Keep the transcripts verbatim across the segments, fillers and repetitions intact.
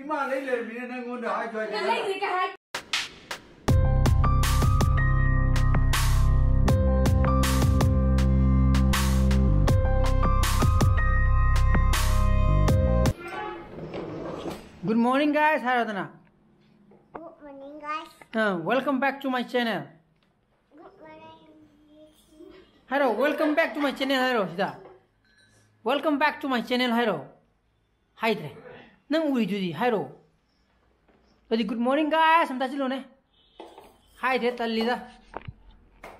ꯏꯃꯥ ꯂꯩ ꯂꯩꯔꯝꯃꯤꯅ ꯅꯪꯉꯣꯟꯗ ꯍꯥꯏꯁꯨ ꯍꯥꯏꯗꯦ꯫ ꯂꯩꯗ꯭ꯔꯤ ꯀꯩ ꯍꯥꯏ? Good morning, guys. ꯍꯥꯏꯔꯣꯗꯅ꯫ Good morning, guys. ꯑ, welcome back to my channel. Good morning. ꯍꯥꯏꯔꯣ, "Welcome back to my channel" ꯍꯥꯏꯔꯣ ꯁꯤꯗ꯫ "Welcome back to my channel" ꯍꯥꯏꯔꯣ꯫ ꯍꯥꯏꯗ꯭ꯔꯦ꯫ ꯅꯪ ꯎꯏꯗꯨꯗꯤ ꯍꯥꯏꯔꯣ꯫ ꯑꯗꯨꯗꯤ "Good morning, guys" ꯑꯝꯇ ꯍꯥꯏꯖꯤꯜꯂꯣꯅꯦ꯫ ꯍꯥꯏꯗ꯭ꯔꯦ, ꯇꯜꯂꯤꯗ꯫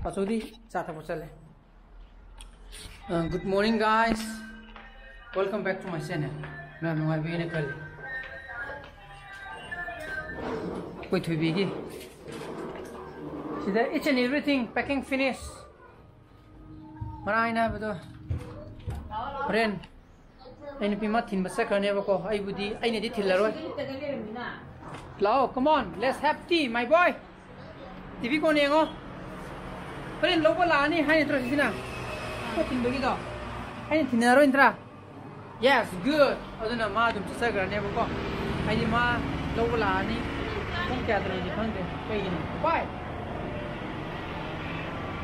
ꯄꯥꯆꯧꯗꯤ ꯆꯥ ꯊꯛꯄ ꯆꯠꯂꯦ꯫ ꯑ, "Good morning, guys. Welcome back to my channel." ꯌꯥꯝ ꯅꯨꯡꯉꯥꯏꯕꯤꯅ ꯈꯜꯂꯤ꯫ ꯑꯩꯈꯣꯏ ꯊꯣꯏꯕꯤꯒꯤ ꯁꯤꯗ each and everything packing finish꯫ ꯃꯔꯥꯡ ꯍꯥꯏꯅ ꯍꯥꯏꯕꯗꯣ ꯍꯣꯔꯦꯟ ꯑꯩ ꯅꯨꯄꯤ ꯑꯃ ꯊꯤꯟꯕ ꯆꯠꯈ꯭ꯔꯅꯦꯕꯀꯣ꯫ ꯑꯩꯕꯨꯗꯤ, ꯑꯩꯅꯗꯤ ꯊꯤꯜꯂꯔꯣꯏ꯫ ꯂꯥꯛꯑꯣ, come on, let's have tea, my boy. T V ꯀꯣꯟꯅ ꯌꯦꯡꯉꯣ꯫ ꯍꯣꯔꯦꯟ ꯂꯧꯕ ꯂꯥꯛꯑꯅꯤ ꯍꯥꯏ ꯅꯠꯇ꯭ꯔꯣ ꯁꯤꯁꯤꯅ? ꯄꯣꯠ ꯊꯤꯟꯕꯒꯤꯗꯣ꯫ ꯑꯩꯅ ꯊꯤꯟꯅꯔꯣꯏ ꯅꯠꯇ꯭ꯔꯥ? Yes, good. ꯑꯗꯨꯅ ꯃꯥ ꯑꯗꯨꯝ ꯆꯠꯆꯈ꯭ꯔꯅꯦꯕꯀꯣ꯫ ꯍꯥꯏꯗꯤ ꯃꯥ ꯂꯧꯕ ꯂꯥꯛꯑꯅꯤ꯫ ꯄꯨꯡ ꯀꯌꯥꯗꯅꯣꯗꯤ ꯈꯪꯗꯦ꯫ ꯀꯩꯒꯤꯅꯣ? Why?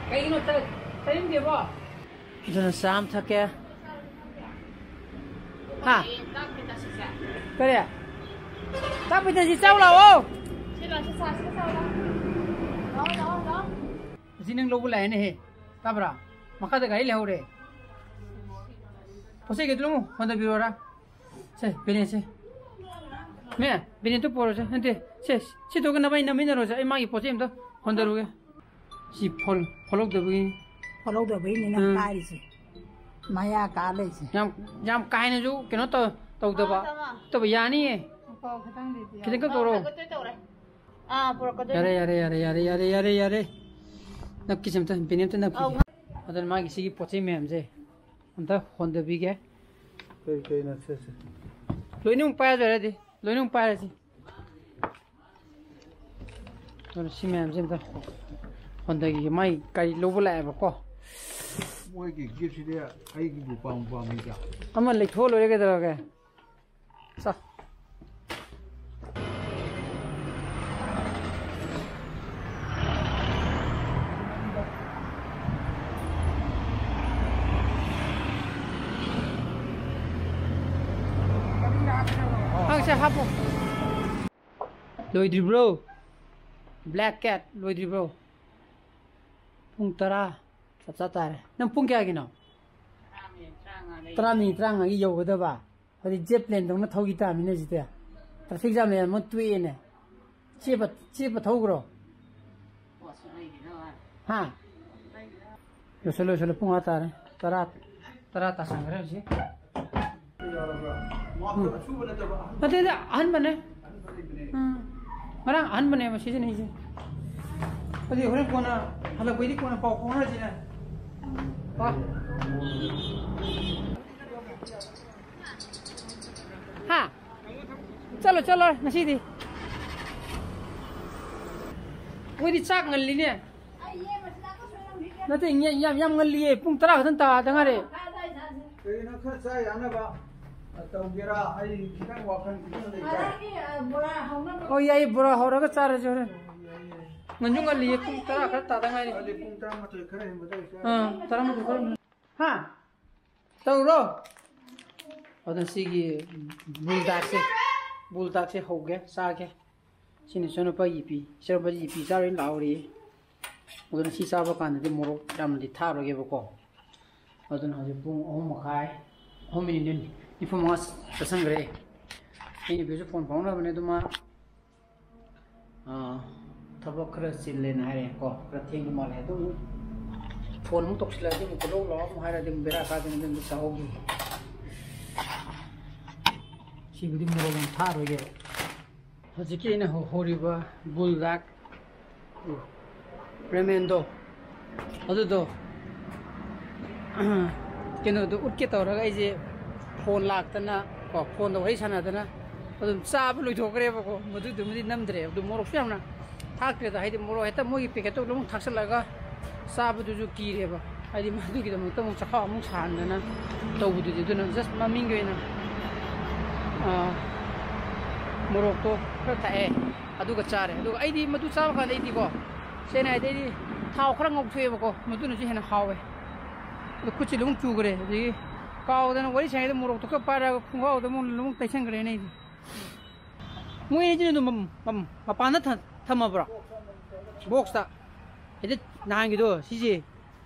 ꯀꯩꯒꯤꯅꯣ ꯆꯠ-, ꯆꯠꯅꯤꯡꯗꯦꯕꯣ? ꯑꯗꯨꯅ ꯆꯥ ꯑꯃ ꯊꯛꯀꯦ꯫ ꯍꯥ? ꯀꯔꯤ? ꯆꯥꯛ ꯄꯤꯊꯛꯁꯤ ꯆꯥꯎ ꯂꯥꯛꯑꯣ꯫ ꯁꯤ ꯂꯥꯛꯑꯣ, ꯁꯤ ꯆꯥ, ꯁꯤ ꯆꯥꯎ ꯂꯥꯛꯑꯣ꯫ ꯂꯥꯛꯑꯣ, ꯂꯥꯛꯑꯣ, ꯂꯥꯛꯑꯣ꯫ ꯑꯁꯤ ꯅꯪ ꯂꯧꯕ ꯂꯥꯛꯑꯦꯅꯦꯍꯦ꯫ ꯇꯥꯕ꯭ꯔꯥ? ꯃꯈꯥꯗ ꯒꯥꯔꯤ ꯂꯩꯍꯧꯔꯦ꯫ ꯄꯣꯠ ꯆꯩ ꯀꯩꯗꯣ ꯂꯧ-, ꯍꯣꯟꯊꯕꯤꯔꯣꯔꯥ? ꯁꯦ, ꯕꯦꯅꯦꯠꯁꯦ꯫ ꯃꯦ, ꯕꯦꯅꯦꯠꯇꯨ ꯄꯣꯔꯣꯁꯦ꯫ ꯅꯠꯇꯦ, ꯁꯦ, ꯁꯤ ꯇꯣꯛꯑꯒ ꯅꯕꯥꯅꯤ ꯅꯝꯃꯤꯟꯅꯔꯣꯁꯦ꯫ ꯑꯩ ꯃꯥꯒꯤ ꯄꯣꯠ ꯆꯩ ꯑꯝꯇ ꯍꯣꯟꯊꯔꯨꯒꯦ꯫ ꯁꯤ ꯐꯣꯜ-, ꯐꯣꯜꯍꯧꯗꯕꯒꯤꯅꯤ꯫ ꯐꯣꯜꯍꯧꯗꯕꯒꯤꯅꯤ ꯅꯪ ꯎꯝ꯫ ꯀꯥꯏꯔꯤꯁꯦ꯫ ꯃꯌꯥ ꯀꯥ ꯂꯩꯁꯦ꯫ ꯌꯥꯝ, ꯌꯥꯝ ꯀꯥ ꯍꯦꯟꯅꯁꯨ ꯀꯩꯅꯣ ꯇꯧ-, ꯇꯧꯗꯕ꯫ ꯇꯧꯕ ꯌꯥꯅꯤꯌꯦ꯫ ꯈꯤꯇꯪ ꯈꯛ ꯇꯧꯔꯣ꯫ ꯑꯥ, ꯄꯨꯔꯛꯀꯗꯣꯏꯅꯦ꯫ ꯌꯥꯔꯦ, ꯌꯥꯔꯦ, ꯌꯥꯔꯦ꯫ ꯅꯞꯀꯤꯁꯦ ꯑꯝꯇ, ꯕꯦꯅꯦꯠ ꯑꯝꯇ ꯅꯞꯈꯤꯒꯦ꯫ ꯑꯧ꯫ ꯑꯗꯨꯅ ꯃꯥꯒꯤ ꯁꯤꯒꯤ ꯄꯣꯠ ꯆꯩ ꯃꯌꯥꯝꯁꯦ ꯑꯝꯇ ꯍꯣꯟꯊꯕꯤꯒꯦ꯫ ꯀꯩ ꯀꯩꯅꯣ ꯁꯦ, ꯁꯦ꯫ ꯂꯣꯏꯅꯃꯛ ꯄꯥꯏꯔꯁꯨ ꯌꯥꯔꯦ ꯑꯗꯨꯗꯤ꯫ ꯂꯣꯏꯅꯃꯛ ꯄꯥꯏꯔꯁꯤ꯫ ꯑꯗꯨꯅ ꯁꯤ ꯃꯌꯥꯝꯁꯦ ꯑꯝꯇ ꯍꯣꯟꯊꯈꯤꯒꯦ꯫ ꯃꯥꯏ ꯒꯥꯔꯤ ꯂꯧꯕ ꯂꯥꯛꯑꯦꯕꯀꯣ꯫ ꯃꯣꯏꯒꯤ ꯒꯤꯐꯁꯤꯗꯤ ꯑꯩꯒꯤꯕꯨ ꯄꯥꯝꯕꯨ ꯄꯥꯝꯃꯤꯗ꯫ ꯑꯃ ꯂꯩꯊꯣꯛꯑ ꯂꯣꯏꯔꯦ ꯀꯩꯗꯧꯔꯒꯦ? ꯆꯥ꯫ ꯍꯥꯞꯄꯣ꯫ ꯂꯣꯏꯗ꯭ꯔꯤꯕ꯭ꯔꯣ? ꯕ꯭ꯂꯦꯛ ꯀꯦꯠ ꯂꯣꯏꯗ꯭ꯔꯤꯕ꯭ꯔꯣ? ꯄꯨꯡ ꯇꯔꯥ ꯆꯞ ꯆꯥ ꯇꯥꯔꯦ꯫ ꯅꯪ ꯄꯨꯡ ꯀꯌꯥꯒꯤꯅꯣ? ꯇꯔꯥ ꯃꯤꯅꯤꯠ ꯇꯔꯥꯃꯉꯥꯒꯤ ꯌꯧꯒꯗꯕ꯫ ꯍꯧꯖꯤꯛ ꯖꯦꯠ ꯄ꯭ꯂꯦꯟꯗꯧꯅ ꯊꯧꯈꯤ ꯇꯥꯕꯅꯤꯅꯦ ꯍꯧꯖꯤꯛꯇꯤ꯫ ꯇ꯭ꯔꯥꯐꯤꯛ ꯖꯥꯝ ꯃꯌꯥꯝ ꯑꯃ ꯇꯣꯛꯑꯦꯅꯦ꯫ ꯆꯦꯞꯄ, ꯆꯦꯞꯄ ꯊꯧꯈ꯭ꯔꯣ꯫ ꯍꯥ? ꯂꯣꯏꯁꯜꯂꯣ, ꯂꯣꯏꯁꯜꯂꯣ, ꯄꯨꯡ ꯑꯥ ꯇꯥꯔꯦ꯫ ꯇꯔꯥ, ꯇꯔꯥ ꯇꯥꯁꯟꯈ꯭ꯔꯦ ꯍꯧꯖꯤꯛ꯫ ꯎꯝ꯫ ꯅꯠꯇꯦꯗ, ꯑꯍꯟꯕꯅꯦ꯫ ꯎꯝ꯫ ꯉꯔꯥꯡ ꯑꯍꯟꯕꯅꯦꯕ ꯁꯤꯖꯤꯟꯅꯩꯁꯦ꯫ ꯑꯗꯨꯗꯤ ꯍꯣꯔꯦꯟ ꯀꯣꯟꯅ ꯍꯜꯂꯛꯄꯩꯗꯤ ꯀꯣꯟꯅ ꯄꯥꯎ ꯐꯥꯎꯅꯔꯁꯤꯅꯦ꯫ ꯀꯣ? ꯍꯥ? ꯆꯠꯂꯣ, ꯆꯠꯂꯣ, ꯉꯁꯤꯗꯤ꯫ ꯃꯣꯏꯗꯤ ꯆꯥꯛ ꯉꯜꯂꯤꯅꯦ꯫ ꯅꯠꯇꯦ, ꯌꯥꯝ, ꯌꯥꯝ, ꯌꯥꯝ ꯉꯜꯂꯤꯌꯦ꯫ ꯄꯨꯡ ꯇꯔꯥ ꯈꯛꯇꯪ ꯇꯥꯗ ꯉꯥꯏꯔꯦ꯫ ꯀꯩꯅꯣ ꯈꯔ ꯆꯥ ꯌꯥꯅꯕ ꯇꯧꯒꯦꯔꯥ? ꯑꯩ ꯈꯤꯇꯪ ꯋꯥꯈꯜ ꯈꯤꯇꯪ ꯂꯩꯇꯥꯏ꯫ ꯑꯣ, ꯌꯥꯏꯌꯦ, ꯕꯣꯔꯥ ꯍꯧꯔꯒ ꯆꯥꯔꯁꯦ ꯍꯣꯔꯦꯟ꯫ ꯉꯟꯁꯨ ꯉꯜꯂꯤꯌꯦ, ꯄꯨꯡ ꯇꯔꯥ ꯈꯔ ꯇꯥꯗ ꯉꯥꯏꯔꯤ꯫ ꯑꯗꯨꯗꯤ ꯄꯨꯡ ꯇꯔꯥꯃꯥꯊꯣꯏ ꯈꯔ ꯍꯦꯟꯕꯗ ꯑꯩ ꯆꯥ-, ꯑꯥ, ꯇꯔꯥꯃꯥꯊꯣꯏ ꯈꯔ ꯍꯦꯟꯕ꯫ ꯍꯥ? ꯇꯧꯔꯣ꯫ ꯑꯗꯨꯅ ꯁꯤꯒꯤ ꯕꯨꯜꯗꯥꯛꯁꯦ, ꯕꯨꯜꯗꯥꯛꯁꯦ ꯍꯧꯒꯦ, ꯆꯥꯒꯦ꯫ ꯁꯤꯅ ꯏꯆꯥꯅꯨꯄꯥ ꯌꯦꯄꯤ, ꯏꯆꯥꯅꯨꯄꯥ ꯌꯦꯄꯤ ꯆꯥꯔꯣꯏ ꯂꯥꯎꯔꯤ꯫ ꯑꯗꯨꯅ ꯁꯤ ꯆꯥꯕ ꯀꯥꯟꯗꯗꯤ ꯃꯣꯔꯣꯛ ꯌꯥꯝꯅꯗꯤ ꯊꯥꯛꯑꯔꯣꯏꯒꯦꯕꯀꯣ꯫ ꯑꯗꯨꯅ ꯍꯧꯖꯤꯛ ꯄꯨꯡ ꯑꯍꯨꯝ ꯃꯈꯥꯏ, ꯑꯍꯨꯝ ꯃꯤꯅꯤꯠ ꯅꯤꯐꯨ ꯃꯉꯥ ꯆꯠꯁꯟꯈ꯭ꯔꯦ꯫ ꯑꯩ ꯅꯨꯄꯤꯁꯨ ꯐꯣꯟ ꯐꯥꯎꯅꯕꯅꯦ, ꯑꯗꯨ ꯃꯥ ꯑꯥ, ꯊꯕꯛ ꯈꯔ ꯆꯤꯜꯂꯦꯅ ꯍꯥꯏꯔꯦ ꯀꯣ, ꯈꯔ ꯊꯦꯡꯕ ꯃꯥꯜꯂꯦ꯫ ꯑꯗꯨꯝ ꯐꯣꯟ ꯑꯃꯨꯛ ꯇꯧꯁꯤꯜꯂꯛꯑꯗꯤ ꯑꯃꯨꯛ ꯀꯣꯏꯂꯧ ꯂꯥꯎ ꯑꯃꯨꯛ ꯍꯥꯏꯔꯗꯤ ꯑꯃꯨꯛ ꯕꯦꯔꯥ ꯀꯥꯗꯅ ꯑꯗꯨꯝ ꯇꯧꯍꯧꯈꯤꯅꯤ꯫ ꯁꯤꯕꯨꯗꯤ ꯃꯣꯔꯣꯛ ꯌꯥꯝ ꯊꯥꯛꯑꯔꯣꯏꯒꯦꯕ꯫ ꯍꯧꯖꯤꯛꯀꯤ ꯑꯩꯅ ꯍꯧ-, ꯍꯧꯔꯤꯕ ꯕꯨꯜꯗꯥꯛ ꯔꯦꯃꯦꯟꯗꯣ ꯑꯗꯨꯗꯣ, ꯀꯩꯅꯣꯗꯣ ꯎꯠꯀꯦ ꯇꯧꯔꯒ ꯑꯩꯁꯦ ꯐꯣꯟ ꯂꯥꯛꯇꯅ ꯀꯣ, ꯐꯣꯟꯗ ꯋꯥꯔꯤ ꯁꯥꯟꯅꯗꯅ ꯑꯗꯨꯝ ꯆꯥꯕ ꯂꯣꯏꯊꯣꯛꯈ꯭ꯔꯦꯕꯀꯣ꯫ ꯃꯗꯨꯗꯨꯃꯗꯤ ꯅꯝꯗ꯭ꯔꯦ꯫ ꯑꯗꯨ ꯃꯣꯔꯣꯛꯁꯨ ꯌꯥꯝꯅ ꯊꯥꯛꯇ꯭ꯔꯦꯗ, ꯍꯥꯏꯗꯤ ꯃꯣꯔꯣꯛ ꯍꯦꯛꯇ ꯃꯣꯏꯒꯤ ꯄꯦꯀꯦꯠꯇꯣ ꯑꯗꯨꯝ ꯊꯥꯛꯆꯜꯂꯒ ꯆꯥꯕꯗꯨꯁꯨ ꯀꯤꯔꯦꯕ꯫ ꯍꯥꯏꯗꯤ ꯃꯗꯨꯒꯤꯗꯃꯛꯇ ꯑꯃꯨꯛ ꯆꯈꯥꯎ ꯑꯃꯨꯛ ꯁꯥꯍꯟꯗꯅ ꯇꯧꯕꯗꯨꯗꯤ꯫ ꯑꯗꯨꯅ just ꯃꯃꯤꯡꯒꯤ ꯑꯣꯏꯅ, ꯑꯥ, ꯃꯣꯔꯣꯛꯇꯣ ꯈꯔ ꯊꯥꯛꯑꯦ, ꯑꯗꯨꯒ ꯆꯥꯔꯦ꯫ ꯑꯗꯨꯒ ꯑꯩꯗꯤ ꯃꯗꯨ ꯆꯥꯕ ꯀꯥꯟꯗ ꯑꯩꯗꯤꯀꯣ, ꯁꯦꯡꯅ ꯍꯥꯏꯗꯤ ꯑꯩꯗꯤ ꯊꯥꯎ ꯈꯔ ꯉꯧꯊꯣꯛꯑꯦꯕꯀꯣ, ꯃꯗꯨꯅꯁꯨ ꯍꯦꯟꯅ ꯍꯥꯎꯋꯦ꯫ ꯑꯗꯣ ꯈꯨꯠꯁꯦ ꯑꯗꯨꯝ ꯆꯨꯈ꯭ꯔꯦ꯫ ꯑꯗꯒꯤ ꯀꯥꯎꯗꯅ ꯋꯥꯔꯤ ꯁꯥꯏꯉꯩꯗ ꯃꯣꯔꯣꯛꯇꯣ ꯈꯔ ꯄꯥꯏꯔꯒ ꯈꯣꯡꯒ꯭ꯔꯥꯎꯗ ꯑꯃꯨꯛ, ꯑꯃꯨꯛ ꯇꯩꯁꯟꯈ꯭ꯔꯦꯅꯦ ꯑꯩꯗꯤ꯫ ꯃꯣꯏ ꯑꯅꯤꯗꯨꯅ ꯑꯗꯨꯝ ꯃꯝ- ꯃꯝ- ꯃꯄꯥꯟꯗ ꯊ- ꯊꯝꯃꯕ꯭ꯔꯣ? ꯕꯣꯛꯁꯇ꯫ ꯍꯦꯛꯇ ꯅꯍꯥꯟꯒꯤꯗꯣ ꯁꯤꯁꯦ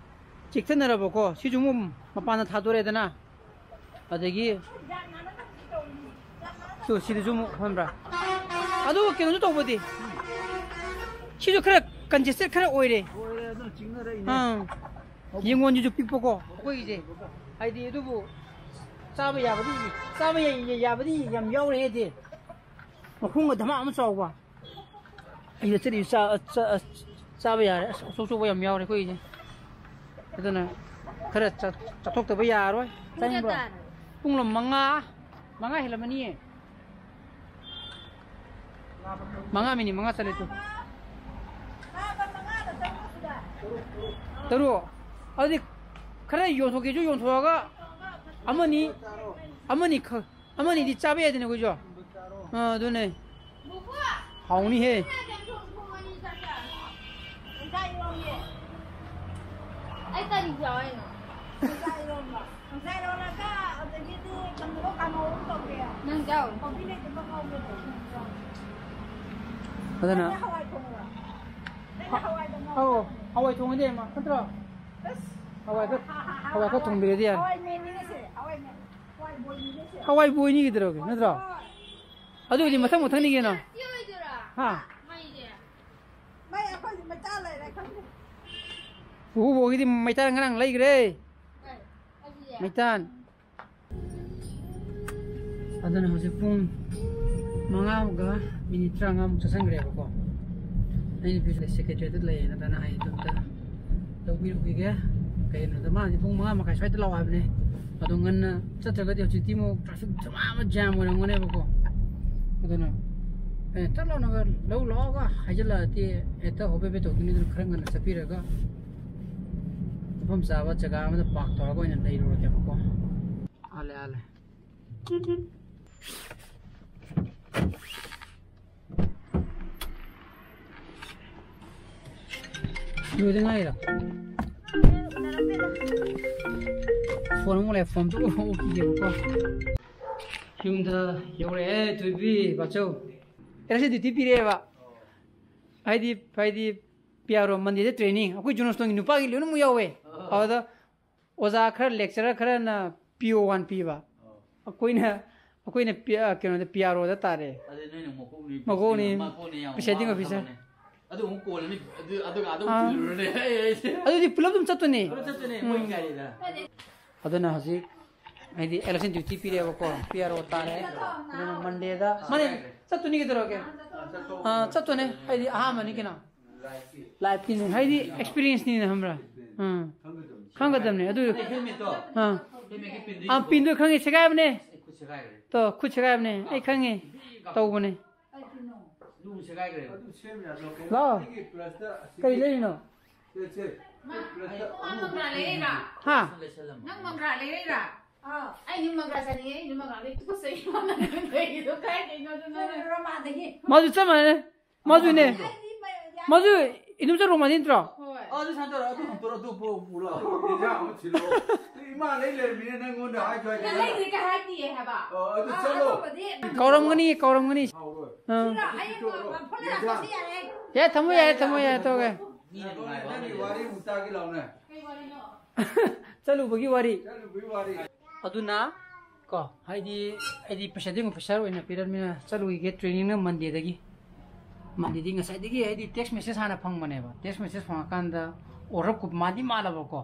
ꯆꯤꯛꯊꯅꯔꯕꯀꯣ, ꯁꯤꯁꯨ ꯑꯃꯨꯛ ꯃꯄꯥꯟꯗ ꯊꯥꯗꯣꯔꯦꯗꯅ꯫ ꯑꯗꯒꯤ ꯁꯣ ꯁꯤꯗꯁꯨ ꯑꯃꯨꯛ ꯐꯝꯕ꯭ꯔꯥ? ꯑꯗꯨꯒ ꯀꯩꯅꯣꯁꯨ ꯇꯧꯕꯗꯤ, ꯁꯤꯁꯨ ꯈꯔ ꯀꯟꯖꯦꯁꯇꯦꯠ ꯈꯔ ꯑꯣꯏꯔꯦ꯫ ꯑꯣꯏꯔꯦ, ꯑꯗꯨꯅ ꯆꯤꯡꯅꯔꯛꯏꯅꯦ꯫ ꯑꯥ꯫ ꯌꯦꯡꯉꯣꯟꯁꯤꯁꯨ ꯄꯤꯛꯄꯀꯣ ꯑꯩꯈꯣꯏꯒꯤꯁꯦ, ꯍꯥꯏꯗꯤ ꯑꯗꯨꯕꯨ ꯆꯥꯕ ꯌꯥꯕꯗꯤ, ꯆꯥꯕ ꯌꯥ- ꯌꯥꯕꯗꯤ ꯌꯥꯝ ꯌꯥꯎꯔꯦꯗꯤ꯫ ꯃꯈꯣꯡꯒ ꯙꯃꯥ ꯑꯃ ꯆꯥꯎꯕ꯫ ꯑꯩꯅ ꯆꯠꯂꯤꯁꯤ ꯆꯥ- ꯆꯥ- ꯆꯥꯕ ꯌꯥꯔꯦ꯫ ꯑꯁ, ꯑꯆꯧ ꯑꯆꯧꯕ ꯌꯥꯝ ꯌꯥꯎꯔꯦ ꯑꯩꯈꯣꯏꯒꯤꯁꯦ꯫ ꯑꯗꯨꯅ ꯈꯔ ꯆꯥ- ꯆꯥꯊꯣꯛꯇꯕ ꯌꯥꯔꯣꯏ꯫ ꯄꯨꯡ ꯀꯌꯥ ꯆꯥꯅꯤꯡꯕ꯭ꯔꯣ? ꯇꯥꯔꯦ? ꯄꯨꯡ ꯂꯣ ꯃꯉꯥ, ꯃꯉꯥ ꯍꯦꯜꯂꯝꯃꯅꯤꯌꯦ꯫ ꯃꯉꯥ ꯃꯤꯅꯤꯠ ꯃꯉꯥ ꯆꯠꯂꯦ ꯇꯨ꯫ ꯇꯔꯨꯛ꯫ ꯑꯗꯨꯗꯤ ꯈꯔ ꯌꯣꯟꯊꯣꯛꯀꯦꯁꯨ ꯌꯣꯟꯊꯣꯛꯑꯒ ꯑꯃꯅꯤ, ꯑꯃꯅꯤ ꯈ- ꯑꯃꯅꯤꯗꯤ ꯆꯥꯕ ꯌꯥꯏꯗꯅ ꯑꯩꯈꯣꯏꯁꯨ꯫ ꯑꯥ, ꯑꯗꯨꯅꯦ꯫ ꯍꯥꯎꯅꯤꯍꯦ꯫ ꯑꯩ ꯀꯔꯤ ꯆꯥꯎ ꯍꯥꯏꯅꯣ? ꯅꯪ ꯆꯥꯎ꯫ ꯑꯗꯨꯅ ꯍꯋꯥꯏ ꯊꯣꯡꯕ꯭ꯔꯥ? ꯅꯪꯅ ꯍꯋꯥꯏꯗ ꯉꯥꯎꯕ꯭ꯔꯥ? ꯑꯧ, ꯍꯋꯥꯏ ꯊꯣꯡꯉꯗꯤ ꯌꯥꯏꯃ, ꯅꯠꯇ꯭ꯔꯣ? ꯑꯁ꯫ ꯍꯋꯥꯏ ꯈꯔ, ꯍꯋꯥꯏ ꯈꯔ ꯊꯣꯡꯕꯤꯔꯗꯤ ꯌꯥꯔꯦ꯫ ꯍꯋꯥꯏ ꯃꯦꯟꯅꯤꯅꯦꯁꯦ, ꯍꯋꯥꯏ ꯃꯦꯟ꯫ ꯍꯋꯥꯏ ꯕꯣꯏꯅꯤꯅꯦꯁꯦ꯫ ꯍꯋꯥꯏ ꯕꯣꯏꯅꯤ ꯀꯩꯗꯧꯔꯒꯦ, ꯅꯠꯇ꯭ꯔꯣ? ꯍꯣꯏ꯫ ꯑꯗꯨ ꯑꯣꯏꯗꯤ ꯃꯊꯪ ꯃꯊꯪꯅꯤ ꯀꯩꯅꯣ꯫ ꯁꯤ ꯑꯣꯏꯗꯣꯏꯔꯥ? ꯍꯥ? ꯃꯩꯁꯦ? ꯃꯩ ꯑꯩꯈꯣꯏꯗꯤ ꯃꯩꯇꯥꯟ ꯂꯩꯔꯦ ꯈꯪꯗꯦ꯫ ꯄꯨꯄꯨꯕꯣꯛꯀꯤꯗꯤ ꯃꯩꯇꯥꯟ ꯉꯔꯥꯡ ꯂꯩꯈ꯭ꯔꯦ꯫ ꯀꯩ? ꯑꯩꯒꯤꯁꯦ? ꯃꯩꯇꯥꯟ꯫ ꯑꯗꯨꯅ ꯍꯧꯖꯤꯛ ꯄꯨꯡ ꯃꯉꯥꯒ ꯃꯤꯅꯤꯠ ꯇꯔꯥꯃꯉꯥꯃꯨꯛ ꯆꯠꯁꯟꯈ꯭ꯔꯦꯕꯀꯣ꯫ ꯑꯩ ꯅꯨꯄꯤꯁꯦ ꯁꯦꯀ꯭ꯔꯦꯇꯔꯤꯌꯦꯠꯇ ꯂꯩꯌꯦꯅ ꯇꯅ ꯍꯥꯏꯌꯦ, ꯑꯗꯨ ꯑꯝꯇ ꯂꯧꯕꯤꯔꯨꯈꯤꯒꯦ꯫ ꯀꯩꯅꯣꯗ ꯃꯥꯁꯦ ꯄꯨꯡ ꯃꯉꯥ ꯃꯈꯥꯏ ꯁ꯭ꯋꯥꯏꯗ ꯂꯥꯛꯑꯣ ꯍꯥꯏꯕꯅꯦ꯫ ꯑꯗꯣ ꯉꯟꯅ ꯆꯠꯇ꯭ꯔꯒꯗꯤ ꯍꯧꯖꯤꯛꯇꯤ ꯑꯃꯨꯛ ꯇ꯭ꯔꯥꯐꯤꯛ ꯙꯃꯥ ꯑꯃ ꯖꯥꯝ ꯑꯣꯏꯔꯝꯒꯅꯦꯕꯀꯣ꯫ ꯑꯗꯨꯅ ꯑꯦ ꯇꯠ ꯂꯥꯎꯅꯒ ꯂꯧ ꯂꯥꯛꯑꯣꯒ ꯍꯥꯏꯖꯤꯜꯂꯛꯑꯗꯤ ꯍꯦꯛꯇ ꯍꯣꯕꯦ ꯍꯣꯕꯦ ꯇꯧꯗꯣꯏꯅꯤ꯫ ꯑꯗꯨꯅ ꯈꯔ ꯉꯟꯅ ꯆꯠꯄꯤꯔꯒ ꯃꯐꯝ ꯆꯥꯕ ꯖꯒꯥ ꯑꯃꯗ ꯄꯥꯔꯛ ꯇꯧꯔꯒ ꯑꯣꯏꯅ ꯂꯩꯔꯨꯔꯒꯦꯕꯀꯣ꯫ ꯑꯥꯂꯦ, ꯑꯥꯂꯦ꯫ ꯂꯣꯏꯗ ꯉꯥꯏꯔꯣ? ꯐꯣꯟ ꯑꯃꯨꯛ ꯂꯩ, ꯐꯣꯟꯗꯨ ꯑꯣꯛꯈꯤꯒꯦꯕꯀꯣ꯫ ꯌꯨꯝꯗ ꯌꯧꯔꯛꯑꯦ, ꯊꯣꯏꯕꯤ, ꯕꯥꯆꯧ꯫ Election duty ꯄꯤꯔꯛꯑꯦꯕ꯫ ꯍꯥꯏꯗꯤ ꯍꯥꯏꯗꯤ ꯄꯤ ꯑꯥꯔ ꯑꯣ ꯃꯟꯗꯦꯗ ꯇ꯭ꯔꯦꯅꯤꯡ, ꯑꯩꯈꯣꯏ ꯖꯣꯟ ꯁ꯭ꯇꯣꯟꯒꯤ ꯅꯨꯄꯥꯒꯤ ꯂꯣꯏꯅꯃꯛ ꯌꯥꯎꯋꯦ꯫ ꯑꯗꯨꯗ ꯑꯣꯖꯥ ꯈꯔ, ꯂꯦꯛꯆꯔꯔ ꯈꯔꯅ ꯄꯤ ꯑꯣ ꯋꯥꯟ ꯄꯤꯕ꯫ ꯑꯩꯈꯣꯏꯅ ꯑꯩꯈꯣꯏꯅ ꯄꯤ- ꯑ, ꯀꯩꯅꯣꯗ ꯄꯤ ꯑꯥꯔ ꯑꯣꯗ ꯇꯥꯔꯦ꯫ ꯑꯗꯨ ꯅꯣꯏꯅ ꯃꯀꯣꯛꯅꯤ, ꯃꯀꯣꯛꯅꯤ, ꯄ꯭ꯔꯤꯁꯤꯗꯤꯡ ꯑꯣꯐꯤꯁꯔ꯫ ꯄ꯭ꯔꯤꯁꯥꯏꯗꯤꯡ ꯌꯥꯝ ꯑꯣꯐꯤꯁꯔ꯫ ꯋꯥꯕ ꯊꯕꯛꯅꯦ꯫ ꯑꯗꯨ ꯑꯃꯨꯛ ꯀꯣꯜꯂꯅꯤ꯫ ꯑꯗꯨ ꯑꯗꯨꯒ ꯑꯗꯨ ꯑꯃꯨꯛ ꯑꯥ꯫ ꯊꯤꯜꯂꯨꯔꯅꯦ꯫ ꯑꯩ ꯑꯩꯁꯦ ꯑꯗꯨꯗꯤ ꯄꯨꯂꯞ ꯑꯗꯨꯝ ꯆꯠꯇꯣꯏꯅꯦ꯫ ꯄꯨꯂꯞ ꯆꯠꯇꯣꯏꯅꯦ, ꯎꯝ꯫ ꯃꯣꯏ ꯒꯥꯔꯤꯗ꯫ ꯑꯗꯨꯅ ꯍꯧꯖꯤꯛ ꯍꯥꯏꯗꯤ ꯑꯦꯂꯦꯛꯁꯟ ꯗ꯭ꯌꯨꯇꯤ ꯄꯤꯔꯦꯕꯀꯣ, ꯄꯤ ꯑꯥꯔ ꯑꯣ ꯇꯥꯔꯦ꯫ ꯑꯗꯨꯅ ꯃꯟꯗꯦꯗ ꯃꯟꯗꯦ ꯆꯠꯇꯣꯏꯅꯤ ꯀꯩꯗꯧꯔꯒꯦ? ꯑꯥ, ꯆꯠꯇꯣꯅꯦ꯫ ꯍꯥꯏꯗꯤ ꯑꯍꯥꯟꯕꯅꯤ ꯀꯩꯅꯣ꯫ ꯂꯥꯏꯐꯀꯤꯅꯤ ꯍꯥꯏꯗꯤ ꯑꯦꯛꯁꯄꯤꯔꯤꯌꯦꯟꯁꯅꯤꯅ ꯈꯪꯕ꯭ꯔꯥ? ꯎꯝ꯫ ꯈꯪꯒꯗꯕꯅꯦ ꯑꯗꯨ꯫ ꯍꯦꯜꯃꯦꯠꯇꯣ꯫ ꯑꯥ꯫ ꯍꯦꯜꯃꯦꯠꯀꯤ ꯄꯤꯟꯗꯣ ꯑꯥ, ꯌꯦꯡꯉꯣ꯫ ꯄꯤꯟꯗꯣ ꯈꯪꯉꯦ, ꯁꯦꯒꯥꯏꯕꯅꯦ꯫ ꯑꯩ ꯈꯨꯠ ꯁꯦꯒꯥꯏꯈ꯭ꯔꯦ꯫ ꯇꯣ, ꯈꯨꯠ ꯁꯦꯒꯥꯏꯕꯅꯦ꯫ ꯑꯩ ꯈꯪꯉꯦ꯫ ꯇꯧꯕꯅꯦ꯫ ꯂꯨ ꯁꯦꯒꯥꯏꯈ꯭ꯔꯦ꯫ ꯂꯥꯛꯑꯣ꯫ ꯀꯔꯤ ꯂꯩꯔꯤꯅꯣ? ꯁꯦ, ꯁꯦ꯫ ꯃꯥ, ꯄ꯭ꯂꯁꯇ ꯅꯪ ꯃꯪꯒ꯭ꯔꯥ ꯂꯩꯔꯛꯏꯔꯥ? ꯍꯥ? ꯂꯩꯁꯜꯂꯝꯃꯣ꯫ ꯅꯪ ꯃꯪꯒ꯭ꯔꯥ ꯂꯩꯔꯛꯏꯔꯥ? ꯑꯥ꯫ ꯑꯩꯗꯤ ꯃꯪꯒ꯭ꯔꯥ ꯆꯥꯅꯤꯡꯉꯦ, ꯑꯩꯗꯤ ꯃꯪꯒ꯭ꯔꯥ ꯂꯩ ꯇꯨꯀꯠꯆꯩ꯫ ꯃꯥꯅ ꯂꯩꯔꯤꯗꯣ ꯀꯥꯏꯗꯩꯅꯣ ꯑꯗꯨꯅ? ꯔꯣꯃꯥꯗꯒꯤ꯫ ꯃꯥꯁꯨ ꯆꯞ ꯃꯥꯟꯅꯩ꯫ ꯃꯥꯁꯨꯅꯦ꯫ ꯑꯩꯗꯤ ꯃ-, ꯌꯥ-, ꯃꯥꯁꯨ ꯏꯗꯣꯝꯆꯥ ꯔꯣꯃꯥꯗꯤ ꯅꯠꯇ꯭ꯔꯣ? ꯍꯣꯏ꯫ ꯑꯗꯨ ꯁꯥꯟꯇꯣꯔ, ꯑꯗꯨ ꯍꯨꯟꯇꯣꯔ, ꯑꯗꯨ ꯄꯨꯔꯛꯑꯣ, ꯄꯨꯔꯛꯑꯣ꯫ ꯏꯟꯖꯥꯡ ꯑꯃ ꯊꯤꯜꯂꯛꯑꯣ꯫ ꯏꯃꯥ ꯂꯩ ꯂꯩꯔꯝꯃꯤꯅꯦ ꯅꯪꯉꯣꯟꯗ ꯍꯥꯏꯁꯨ ꯍꯥꯏꯗꯦ꯫ ꯅꯪ ꯂꯩꯗ꯭ꯔꯤ ꯀꯩ ꯍꯥꯏꯗꯤꯌꯦ ꯍꯥꯏꯕ? ꯑꯣ, ꯑꯗꯨ ꯑꯥ, ꯆꯠꯂꯣ꯫ ꯑꯗꯨꯕꯨꯗꯤ ꯀꯧꯔꯝꯒꯅꯤ, ꯀꯧꯔꯝꯒꯅꯤ꯫ ꯍꯥꯎꯔꯣꯏ꯫ ꯑꯥ꯫ ꯁꯤꯔꯥ, ꯑꯩ ꯃ-, ꯃ-, ꯐꯣꯟ ꯂꯥꯛꯄꯁꯦ ꯌꯥꯔꯦ꯫ ꯌꯥꯔꯦ, ꯊꯝꯃꯣ ꯌꯥꯔꯦ, ꯊꯝꯃꯣ ꯌꯥꯔꯦ, ꯇꯣꯛꯑꯒꯦ꯫ ꯃꯤꯅ ꯅꯨꯡꯉꯥꯏꯕ ꯑꯃ ꯅꯪꯒꯤ ꯂꯩꯔꯦ꯫ ꯋꯥꯔꯤ ꯑꯃꯨꯛ ꯇꯥꯒꯦ ꯂꯥꯎꯅꯦ꯫ ꯀꯩ ꯋꯥꯔꯤꯅꯣ? ꯆꯠꯂꯨꯕꯒꯤ ꯋꯥꯔꯤ꯫ ꯆꯠꯂꯨꯕꯒꯤ ꯋꯥꯔꯤ꯫ ꯑꯗꯨꯅ ꯀꯣ, ꯍꯥꯏꯗꯤ ꯑꯩꯗꯤ ꯄ꯭ꯔꯤꯁꯥꯏꯗꯤꯡ ꯑꯣꯐꯤꯁꯥꯔ ꯑꯣꯏꯅ ꯄꯤꯔꯝꯅꯤꯅ ꯆꯠꯂꯨꯈꯤꯒꯦ ꯇ꯭ꯔꯦꯅꯤꯡꯅ ꯃꯟꯗꯦꯗꯒꯤ꯫ ꯃꯟꯗꯦꯗꯤ ꯉꯁꯥꯏꯗꯒꯤ ꯍꯥꯏꯗꯤ ꯇꯦꯛꯁ ꯃꯦꯁꯦꯖ ꯍꯥꯟꯅ ꯐꯪꯕꯅꯦꯕ꯫ ꯇꯦꯛꯁ ꯃꯦꯁꯦꯖ ꯐꯪꯉꯀꯥꯟꯗ ꯑꯣꯔꯗꯔ ꯀꯣꯄꯤ ꯃꯥꯟꯗꯤ ꯃꯥꯜꯂꯕꯀꯣ꯫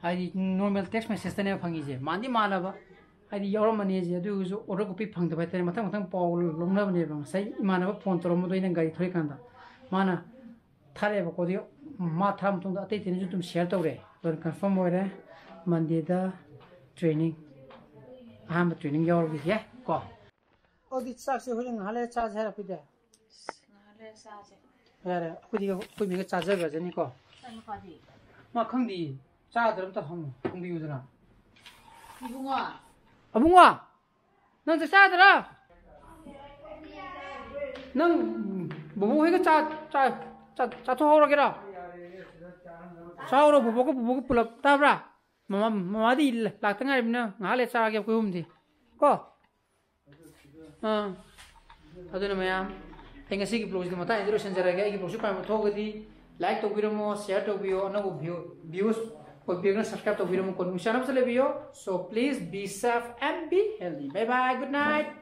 ꯍꯥꯏꯗꯤ ꯅꯣꯔꯃꯦꯜ ꯇꯦꯛꯁ ꯃꯦꯁꯦꯖꯇꯅꯦꯕ ꯐꯪꯉꯤꯁꯦ꯫ ꯃꯥꯟꯗꯤ ꯃꯥꯜꯂꯕ꯫ ꯍꯥꯏꯗꯤ ꯌꯥꯎꯔꯝꯃꯅꯤ ꯍꯥꯏꯁꯦ꯫ ꯑꯗꯨ ꯑꯣꯏꯔꯁꯨ ꯑꯣꯔꯗꯔ ꯀꯣꯄꯤ ꯐꯪꯗꯕ ꯍꯥꯏꯇꯥꯔꯦ꯫ ꯃꯊꯪ ꯃꯊꯪ ꯄꯥꯎ ꯂꯧꯅꯕꯅꯦꯕ꯫ ꯉꯁꯥꯏ ꯏꯃꯥꯟꯅꯕ ꯐꯣꯟ ꯇꯧꯔꯝꯕꯗꯣ ꯑꯩꯅ ꯒꯥꯔꯤ ꯊꯧꯔꯤꯀꯥꯟꯗ꯫ ꯃꯥꯅ ꯊꯥꯔꯛꯑꯦꯕꯀꯣ꯫ ꯑꯗꯨ ꯃꯥ ꯊꯥꯔ ꯃꯇꯨꯡꯗ ꯑꯇꯩ ꯑꯇꯩꯅꯁꯨ ꯑꯗꯨꯝ ꯁꯤꯌꯔ ꯇꯧꯔꯦ꯫ ꯑꯗꯨꯅ ꯀꯟꯐꯥꯔꯝ ꯑꯣꯏꯔꯦ꯫ ꯃꯟꯗꯦꯗ ꯇ꯭ꯔꯦꯅꯤꯡ, ꯑꯍꯥꯟꯕ ꯇ꯭ꯔꯦꯅꯤꯡ ꯌꯥꯎꯔꯨꯈꯤꯒꯦ ꯀꯣ꯫ ꯑꯗꯨꯗꯤ ꯆꯥꯛꯁꯦ ꯍꯣꯔꯦꯟ ꯉꯥꯏꯍꯥꯛ ꯂꯩꯔ ꯆꯥꯁꯦ ꯍꯥꯏꯔꯣ ꯑꯩꯈꯣꯏꯗꯤ? ꯉꯥꯏꯍꯥꯛ ꯂꯩꯔ ꯆꯥꯁꯦ꯫ ꯌꯥꯔꯦ, ꯑꯩꯈꯣꯏꯗꯤ ꯑꯩꯈꯣꯏ ꯃꯤꯒ ꯆꯥꯖꯈ꯭ꯔꯖꯅꯤꯀꯣ꯫ ꯏꯆꯥ ꯅꯨꯄꯥꯗꯤ? ꯃꯥ ꯈꯪꯗꯦ, ꯆꯥꯗ꯭ꯔꯥ ꯑꯝꯇ ꯍꯪꯉꯨ, ꯍꯪꯕꯤꯌꯨꯗꯅ꯫ ꯏꯕꯨꯡꯉꯣ꯫ ꯑꯕꯨꯡꯉꯣ, ꯅꯪ ꯆꯥꯛ ꯆꯥꯗ꯭ꯔꯥ? ꯅꯪ ꯕꯣꯕꯣꯛ ꯍꯣꯏꯒ ꯆꯥ, ꯆꯥ, ꯆꯥ, ꯆꯥꯊꯣꯛꯍꯧꯔꯒꯦꯔꯣ? ꯆꯥꯍꯧꯔꯣ, ꯕꯣꯕꯣꯛꯀ ꯄꯨꯄꯨꯒ ꯄꯨꯂꯞ, ꯇꯥꯕ꯭ꯔꯥ? ꯃꯃꯥ, ꯃꯃꯥꯗꯤ ꯂꯥꯛꯇ ꯉꯥꯏꯔꯤꯕꯅꯤꯅ ꯉꯥꯏꯍꯥꯛ ꯂꯩꯔ ꯆꯥꯔꯒꯦ ꯑꯩꯈꯣꯏ ꯑꯍꯨꯝꯗꯤ꯫ ꯀꯣ? ꯑꯥ꯫ ꯑꯗꯨꯅ ꯃꯌꯥꯝ, ꯑꯩ ꯉꯁꯤꯒꯤ vlogꯁꯤꯗꯤ ꯃꯇꯥꯡꯁꯤꯗ ꯂꯣꯏꯁꯤꯟꯖꯔꯒꯦ꯫ ꯑꯩꯒꯤ vlogꯁꯤ ꯄꯥꯝꯕ ꯊꯣꯛꯑꯒꯗꯤ like ꯇꯧꯕꯤꯔꯝꯃꯣ, share ꯇꯧꯕꯤꯌꯣ, ꯑꯅꯧꯕ view views ꯑꯣꯏꯕꯤꯔꯒꯅ subscribe ꯇꯧꯕꯤꯔꯝꯃꯣ, ꯀꯣ ꯅꯨꯡꯁꯤ ꯆꯥꯟꯅꯕꯁꯨ ꯂꯩꯕꯤꯌꯣ꯫ So please be safe and be healthy. Bye bye, good night.